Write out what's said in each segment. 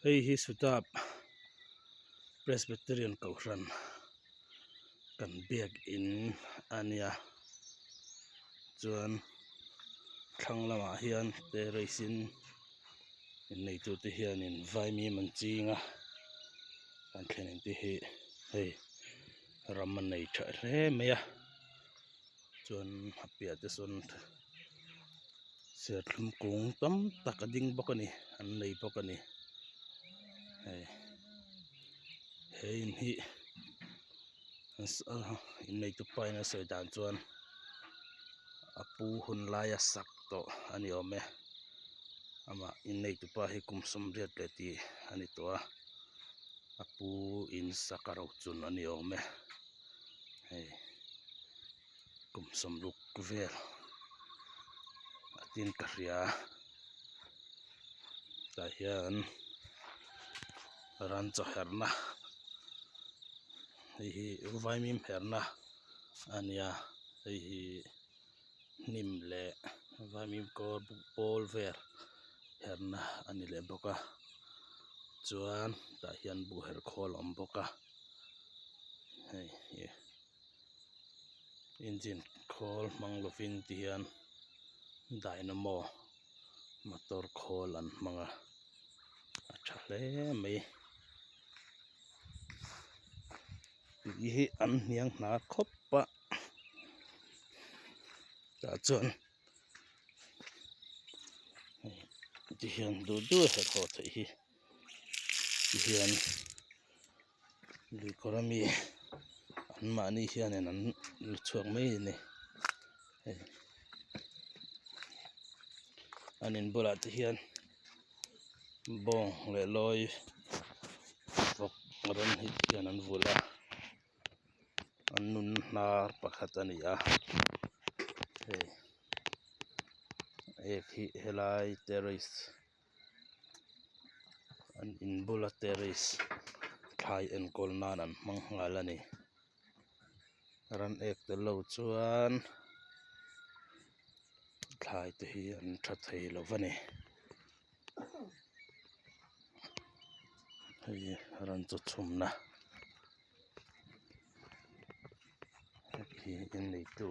Hei hi Sutap Presbyterian Kohhran kan biak in a nia chuan thlang lamah hian terrace in inneitu te hianin vaimim an ching a an thlen in te hi hei ram a nei tha hle mai a chuan a piah te sawn serthlum kung tam tak a ding bawk a ni an nei bawk a ni hei he in hi inneitu pa in a sawi dan chuan a pu hun laia sak tawh a ni awm e amah inneitu pa hi kum sawmriat leh tih a ni tawh a a pu in sak a rochun a ni awm e hei kum sawmruk vel a tin ka hria tah hian ran chaw herna hei hi vaimim herna a nia hei hi hnim leh vaimim kawr pawl vel herna a ni leh bawk a chuan tah hian buh her khawl a awm bawk a hei hi engine khawl hmang lovin ti hian dynamo motor khawl an hmang a a tha hle mai tui hi an hniang hnar khawp a tah chuan hei ti hian duh duh a herh haw theih hi ti hian. Luikawr ami an mahni hianin an la chhuak mai a ni hei an in bulah te hian bawng leh lawi vawk rawng hi te hian an vulh a an nun hnar pakhat a ni a hei ek hi helai terrace. An in bula terrace thlai enkawl nan an hmang nghal a ni ran ek tel lo chuan thlai te hi an tha thei lo va ni hei ran chaw chhumna hei hi inneitu.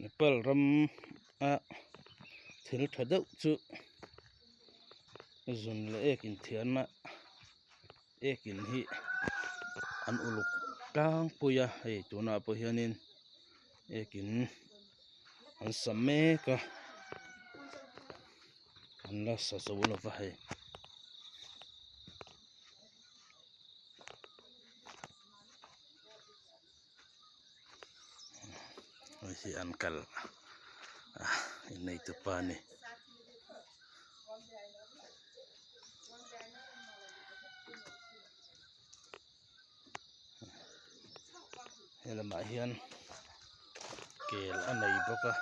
Nepal ram a thil tha deuh chu zun leh ek inthiarna. Ek in hi an uluk tlangpui a hei tunah pawh hianin ek in an sa mek a an la sa zo lo va hei. Hei hi an kal a inneitupa a ni. He lamah hian kel a nei bawk a.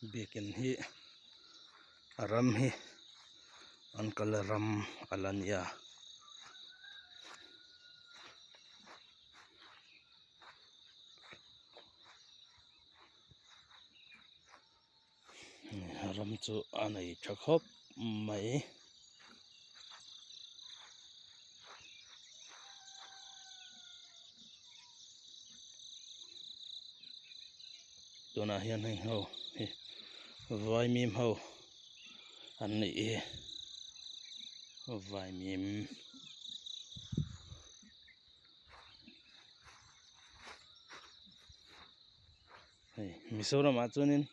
Biakin hi a ram hi an kal a ram a la nia. Ram chu a nei tha khawp mai. Tunah hian heng ho hi vaimim ho an nih hi. Vaimim hei Mizoramah chuanin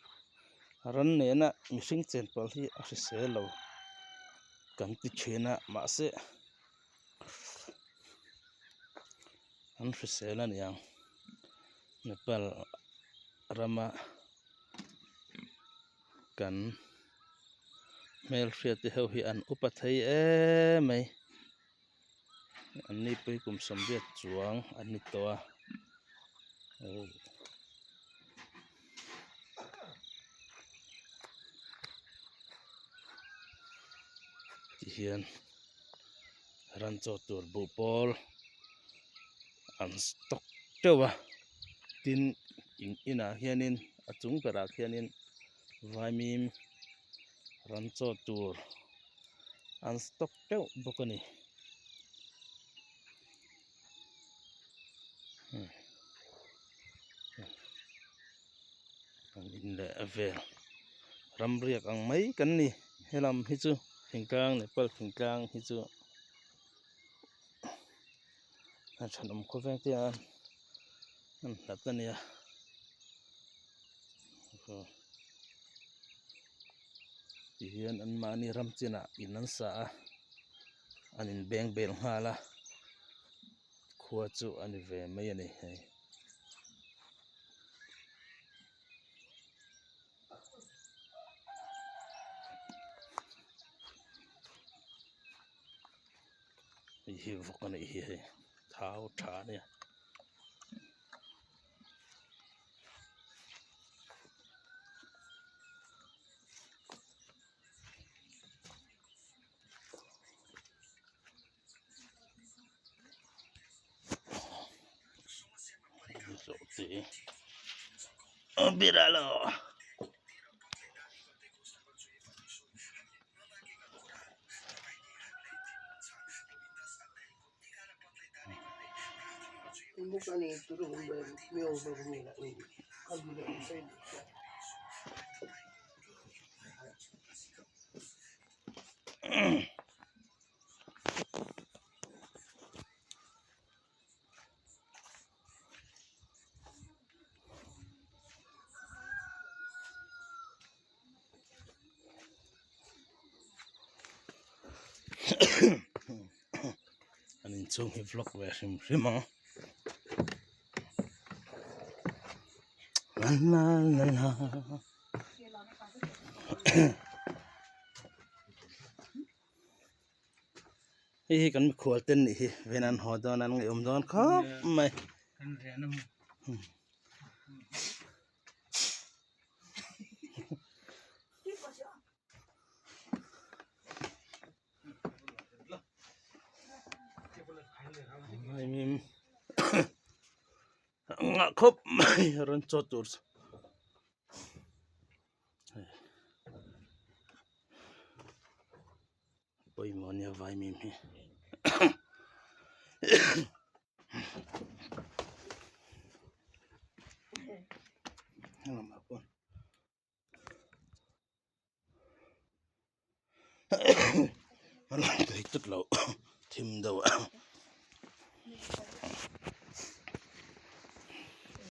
ran nena mihring chen pawlh hi a hrisel lo kan ti thin a mahse an hrisel a niang Nepal rama kan hmelhriat te ho hi an upa thei em mai an ni pui kum sawmriat chuang an ni tawh a tihian ran chaw tur buh pawl an stock teuh a tin in inah hianin a chung berah khianin vaimim ran chaw tur an stock teuh bawk a ni. An in leh a vel ram riak ang mai kan ni helam hi chu thingtlang Nepal thingtlang hi chu a thenawm khawveng te an an hlat a nia tihian anmahni ram chinah in an sa a an inbeng bel nghal a khua chu a ni ve mai a ni hei. Hei hi vawk a nih hi hei thau tha a nia. Biralo. An inchhung hi vlog ve hrim hrim ang la la la la Hei hi kan mikhual te nih hi ven an haw dawn an ngaihawm dawn khawp mai. Ngah khawp mai rawn chaw tur chu. Pawimawh ania vaimim hi helamah pawh.